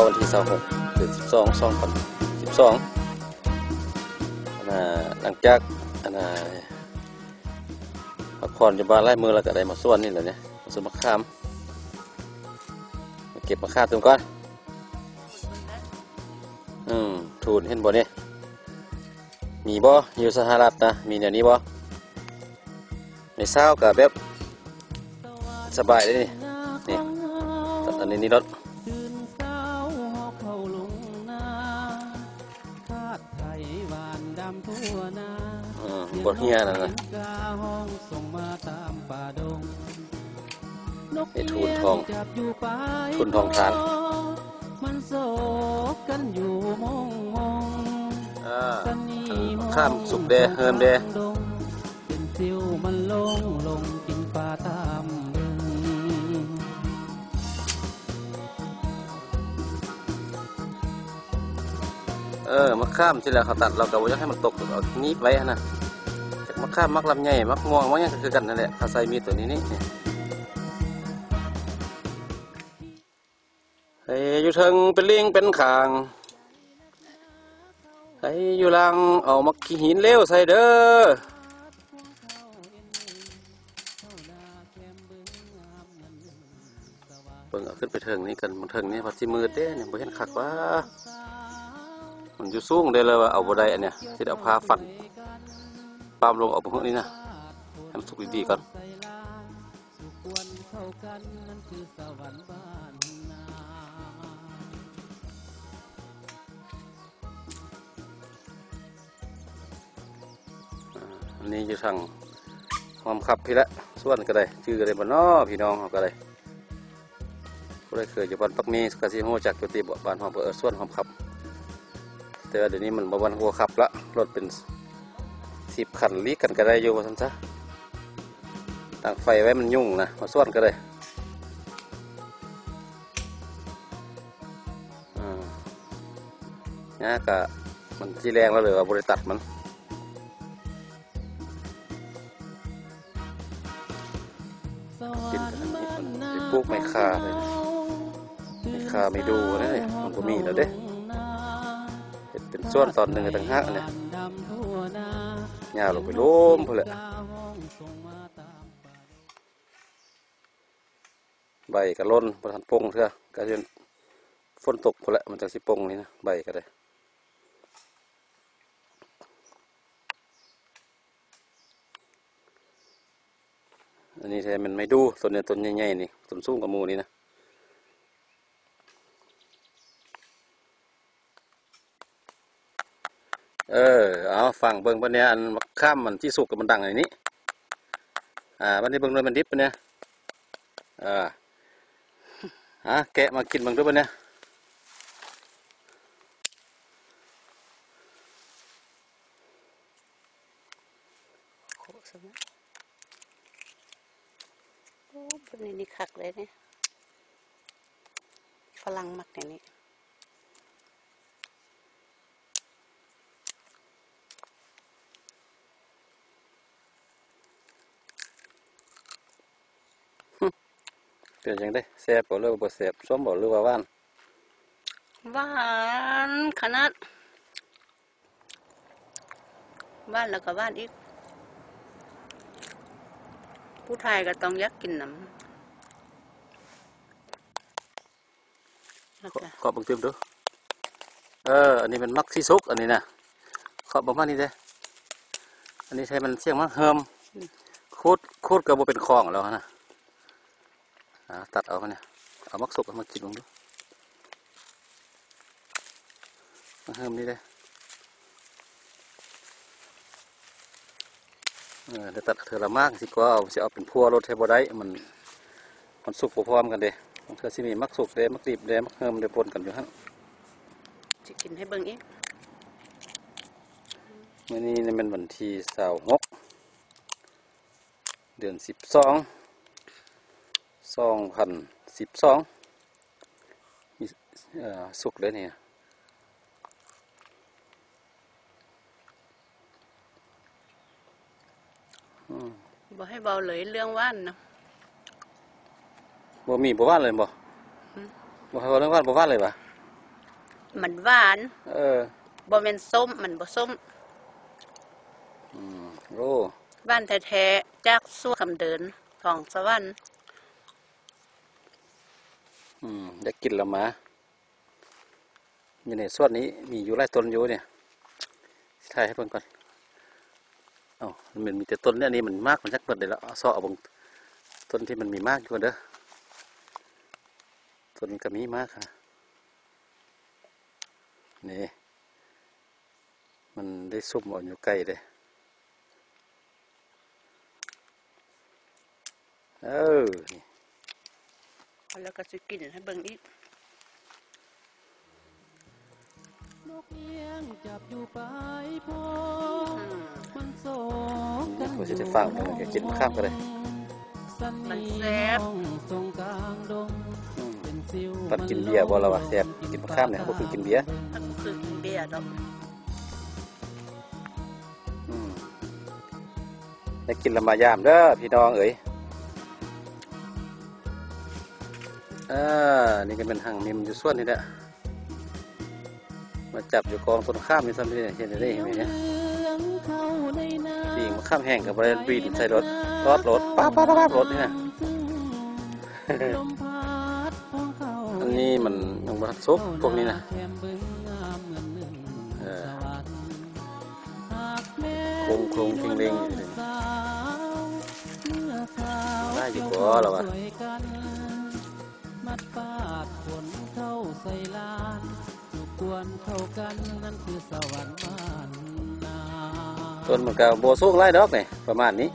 ວັນທີຊາວຫົກ ເດືອນສິບສອງ ສອງພັນສິບສອງ ອັນນ່າ ຫຼັງຈາກ ອັນນ່າ ພັກຜ່ອນຢູ່ບ້ານຫຼາຍມື້ແລ້ວ ກໍໄດ້ມາສວນນີ້ແຫຼະເນຍ ມາສວນໝາກຂາມ ມາເກັບໝາກຂາມຕື່ມກ່ອນ. ອືມ ທູນ ເຫັນບໍ່ນີ້ ມີບໍ່ ຢູ່ສະຫະລັດນະ ມີແນວນີ້ບໍ່? ໃນເຊົ້າກໍແບບສະບາຍເດ້ນີ້ ນີ້ ອັນນີ້ນີ້ລົດ ອືມ ບໍ່ເຮຍນັ້ນນະ ໄອ້ທູນທອງ ທູນທອງທານ ເອີ ຂ້າມສຸກແດ່ ເຮີມແດ່. ເອີ ໝາກຂາມທີ່ແລ້ວເຂົາຕັດ ເຮົາກໍບໍ່ຢາກໃຫ້ມັນຕົກ ເອົາໜີບໄວ້ຫັ້ນນະ. ຈັກໝາກຂາມ ໝາກລຳໄຍ ໝາກມ່ວງ ໝາກຫຍັງກໍຄືກັນນັ້ນແຫຼະ ເຂົາໃສ່ມີດຕົວນີ້ນີ້. ໃຫ້ຢູ່ເທິງເປັນລິງເປັນຂ້າງ ໃຫ້ຢູ່ຫຼັງເອົາໝາກຂີ້ຫີນເຫຼວໃສ່ເດີ້. ເບິ່ງເອົາຂຶ້ນໄປເທິງນີ້ກັນ ເທິງນີ້ພັດຊິມືດເດ້ ຍັງບໍ່ເຫັນຄັກວ່າ ມັນຢູ່ສູງເດ້ ແລ້ວວ່າເອົາບໍ່ໄດ້ ອັນເນີ້ຍ ຊິໄດ້ເອົາຜ້າຟັນປ້ຳລົງ ເອົາເບິ່ງນີ້ນະ ໃຫ້ມັນສຸກດີໆກ່ອນ. ອັນນີ້ຢູ່ທາງຮ່ອມຂັບພີ້ແຫຼະ ສວນກໍໄດ້ ຈື່ໄດ້ບໍ່ນໍພີ່ນ້ອງເຮົາກໍໄດ້. ຜູ້ໃດເຄີຍຢູ່ບ້ານປັກມີກໍຊິຮູ້ຈັກຢູ່ຕິ ບ້ານຮ່ອມ ເອີ້ນສວນຮ່ອມຂັບ. ແຕ່ວ່າດຽວນີ້ມັນບໍ່ແມ່ນຫົວຂັບລະ ລົດເປັນສິບຄັນ ຫຼີກກັນກໍໄດ້ຢູ່ວ່າຊັ້ນຊະ. ຕັ້ງໄຟໄວ້ມັນຫຍຸ້ງນະ ມາສວນກໍໄດ້. ອາ ຫຍ້າກະມັນຊິແລງແລ້ວ ຫຼືວ່າບໍ່ໄດ້ຕັດມັນ. ກິນກັນ ໄປປູກໄມ້ຂ່າເລີຍ ໄມ້ຂ່າໄມ້ດູເດ້ ມັນບໍ່ມີແລ້ວເດ້. ເຮັດເປັນສວນຕອນໜຶ່ງຕ່າງຫາກ ອັນນີ້ຍາວລົງໄປລຸ່ມພຸ້ນແຫຼະ. ໃບກໍຫຼົ່ນ ບໍ່ທັນປົ່ງເທື່ອ ກໍຈົນຝົນຕົກພຸ້ນແຫຼະ ມັນຈັ່ງຊິປົ່ງນີ້ນະ ໃບກໍໄດ້. ອັນນີ້ແທ້ແມ່ນໄມ້ດູ ຕົ້ນນີ້ ຕົ້ນໃຫຍ່ໆນີ້ ຕົ້ນສູງກວ່າໝູ່ນີ້ນະ. ເອີ ເອົາ ຟັງເບິ່ງບັດນີ້ ອັນໝາກຂາມມັນຊິສຸກ ມັນດັງອັນນີ້. ອາ ບັດນີ້ເບິ່ງໜ່ວຍມັນດິບບັດນີ້. ອາ ຫາແກະມາກິນເບິ່ງດູບັດນີ້. ໂອ້ ບັດນີ້ນີ້ຄັກເລີຍນີ້ ຝຣັ່ງມັກແນວນີ້. ເປັນຈັ່ງໃດ ແຊບບໍ່ ຫຼືວ່າບໍ່ແຊບ ສົ້ມບໍ່ ຫຼືວ່າຫວານ? ຫວານຂະໜາດ. ຫວານແລ້ວກໍຫວານອີກ ຜູ້ຖ່າຍກໍຕ້ອງຢາກກິນນຳ. ເຄາະ ເຄາະເບິ່ງຕື່ມດູ. ເອີ ອັນນີ້ແມ່ນໝາກສີສຸກ ອັນນີ້ນະ ເຄາະເບິ່ງມານີ້ເດ້. ອັນນີ້ໃຊ້ມັນສຽງໝາກເຫີມ ຂູດ ຂູດກໍບໍ່ເປັນຂອງແລ້ວຫັ້ນນະ. ອາ ຕັດເອົາມັນນີ້ ເອົາໝາກສຸກເອົາມາກິນເບິ່ງດູ ມາເຮີມນີ້ເດ້. ເອີ ໄດ້ຕັດເທື່ອລະໝາກຊິກວ່າ ເອົາ ຊິເອົາເປັນພົ່ວໂລດໃຫ້ບໍ່ໄດ້ ມັນ ມັນສຸກບໍ່ພ້ອມກັນເດ້. ບາງເທື່ອຊິມີໝາກສຸກເດ້ ໝາກດິບເດ້ ໝາກເຮີມເດ້ ປົນກັນຢູ່ຫັ້ນ. ຊິກິນໃຫ້ເບິ່ງອີກ. ມື້ນີ້ແມ່ນວັນທີຊາວຫົກ ເດືອນສິບສອງ ສອງພັນສິບສອງ ມີ ເອີ ສຸກເດ້ນີ້. ອືມ ບໍ່ໃຫ້ເວົ້າເລີຍເລື່ອງຫວານນະ. ບໍ່ມີ ບໍ່ຫວານເລີຍບໍ່? ຫືມ ບໍ່ໃຫ້ເວົ້າເລື່ອງຫວານ ບໍ່ຫວານເລີຍຫວາ? ມັນຫວານ ເອີ ບໍ່ແມ່ນສົ້ມ ມັນບໍ່ສົ້ມ ອືມ ໂອ້ ຫວານແທ້ໆ ຈາກສວນຄຳເດີນ ທອງສະຫວັນ ອືມ ໄດ້ກິນແລ້ວມາ. ຢູ່ໃນສວນນີ້ມີຢູ່ຫຼາຍຕົ້ນຢູ່ນີ້ ຖ່າຍໃຫ້ເບິ່ງກ່ອນ. ເອົ້າ ມັນມີແຕ່ຕົ້ນນີ້ ອັນນີ້ມັນໝາກມັນຈັກເບິດເດລະ. ເອົາເສາະເອົາເບິ່ງຕົ້ນທີ່ມັນມີໝາກຢູ່ກ່ອນເດີ. ຕົ້ນກໍມີໝາກຫັ້ນນະ ນີ້ ມັນໄດ້ຊຸມເອົາຢູ່ໃກ້ເດ້. ເອີ ແລ້ວກໍຊິກິນໃຫ້ເບິ່ງອີກ. ອືມ ມັນໂສກກັນຢູ່ ເຮົາຊິໄດ້ຝາກເບິ່ງ ກິນມະຂາມກໍໄດ້ ມັນແຊບ ອືມ ປັດກິນເບຍບໍ່ລະວ່າແຊບ ກິນມະຂາມນີ້ ບໍ່ຄືກິນເບຍ ບໍ່ຄືກິນເບຍດອກ. ອືມ ໄດ້ກິນແລ້ວມາຢາມເດີພີ່ນ້ອງເອີຍ. ເອີ ນີ້ກໍແມ່ນຮັງມິມຢູ່ສວນນີ້ແຫຼະ ມາຈັບຢູ່ກອງຕົ້ນຂາມນີ້ຊ້ຳນີ້ ເຫັນໄດ້ເຫັນໄດ້ ປີກມະຂາມແຫ້ງກໍບໍ່ໄດ້ ບີນໃສ່ລົດ ລອດລົດ ປາບໆໆໆ ລົດນີ້ນະ. ອັນນີ້ມັນຍັງບໍ່ທັນສຸກ ພວກນີ້ນະ ເອີ ໂຄງໆເຄັ່ງໆຢູ່ນີ້ ໄດ້ຢູ່ບໍ່ລະວະ? ຕົ້ນມັນກໍບໍ່ສູງຫຼາຍດອກນີ້ ປະມານນີ້.